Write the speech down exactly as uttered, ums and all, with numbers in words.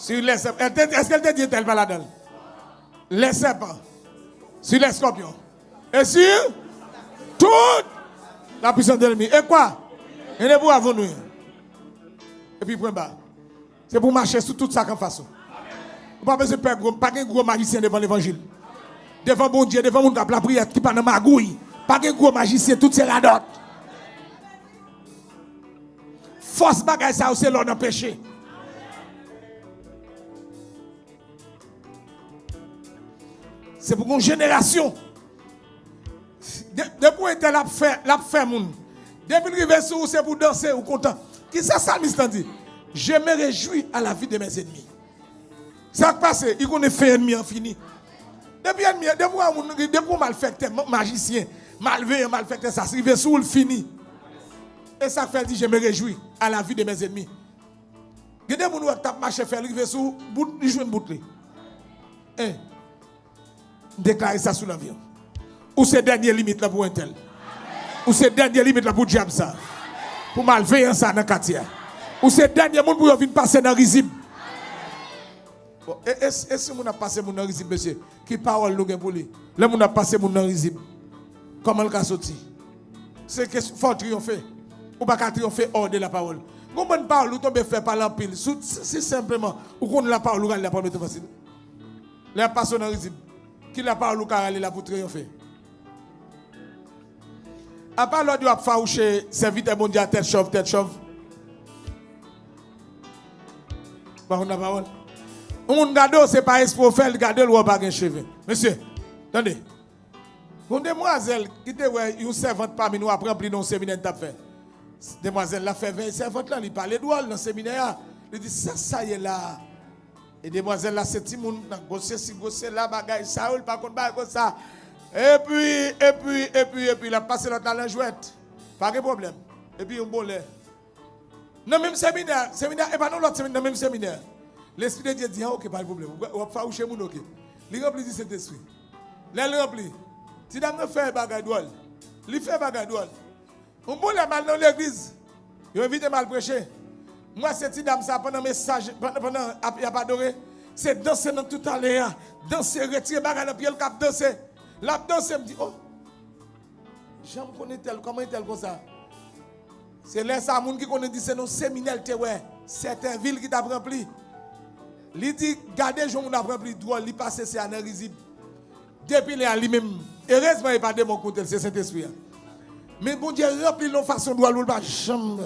Sur les serpents. Èske l te di entèl pa ladan l? Les serpents. Sur les scorpions. Et sur toute la puissance de l'ennemi. Et quoi? E ne pou avou nou. Epi pwen ba. Se pou mache sou tout sa k anfas ou. Ou pa bezwen pè gwo, pa gen gwo majisyen devan levanjil. Devan Bondye, devan moun k ap lapriyè ki pa nan magouy. Pa gen gwo majisyen, tout se radòt. Fòs bagay sa yo se lè w nan peche. Se pou gon jenerasyon. De, depi w entèl ap fè, l ap fè moun. Depi l rive sou ou, se pou danse, ou kontan. Kisa salmis lan di? Je me réjouis à la vue de mes ennemis. Sa k pase? Li konnen fen ènmi an fini. Depi ènmi an, depi w wè moun, depi w malfektè, ma-, majisyen, malveyan, malfektè, sa rive sou ou, l fini. E sa k fè l di, je me réjouis à la vue de mes ennemis. Gen de moun ou wè k t ap mache fè l rive sou bout, li jwenn bout li. En, m deklare sa sou lavi w. Ou se dènye limit la pou entèl. Ou se dènye limit la pou dyab sa. Pou malveyan sa nan katye a. Ou se dènye moun pou yo vin pase nan rizib. Bon, e, e, e si moun ap pase moun nan rizib, mesye? Ki pawòl nou gen pou li? Lè moun ap pase moun nan rizib, kòman l ka soti? Se ke fò w triyonfe. Ou pa ka triyonfe hors de la parole. Gon bann pawòl ou tonbe fè pale anpil. Si, si, si senpleman ou konn la pawòl ou rale la pawòl mete fasil. Lè y ap pase w nan rizib, ki la pawòl ou ka rale la pou triyonfe? Apa lòd yo ap fawouche sèvitè Bondye a tèt chòv, tèt chòv. Pa konn la pawòl. Yon moun gade w, se pa espre w fè l gade l, wè w pa gen cheve. Mesye, tande. Gon demwazèl ki te wè yon sèvant pami nou ap ranpli nan yon seminè n t ap fè. Demwazèl la fè vèy sèvant lan, li pale dwòl nan seminè a. Li di, "Sa sa ye la a?" E demwazèl la se timoun nan gwo sesi, gwo sela, bagay sa yo, li pa konn bagay konsa. Epi, epi, epi, epi, l ap pase lòt la nan jwèt. Pa gen pwoblèm. Epi yon bon lè. Nan menm seminè, seminè, e pa nan lòt seminè, nan menm seminè. Lespri de Dye di, "Ah, ok, pa gen pwoblèm. W ap fawouche moun, ok." Li ranpli di Sentespri. Lè l ranpli, ti dam nan fè bagay dwòl. Li fè bagay dwòl. Yon bon lè m al nan legliz. Yo envite m al preche. M wè se ti dam sa pandan mesaj, pandan, pandan ap, y ap adore, se danse nan tout ale a. Danse, retire bagay nan pye l k ap danse. L ap danse, m di, "Oh, jan m konnen tèl, kòman entèl konsa?" Se lè sa moun ki konnen di se nan seminè l te wè sèten vil ki t ap ranpli. Li di, "Gade jan moun ap ranpli dwòl, li pase se a nan rizib." Depi lè a, li menm, erezman, e pa demon k monte l, se Sentespri a. Men Bondye ranpli l yon fason dwòl, ou l pa janm.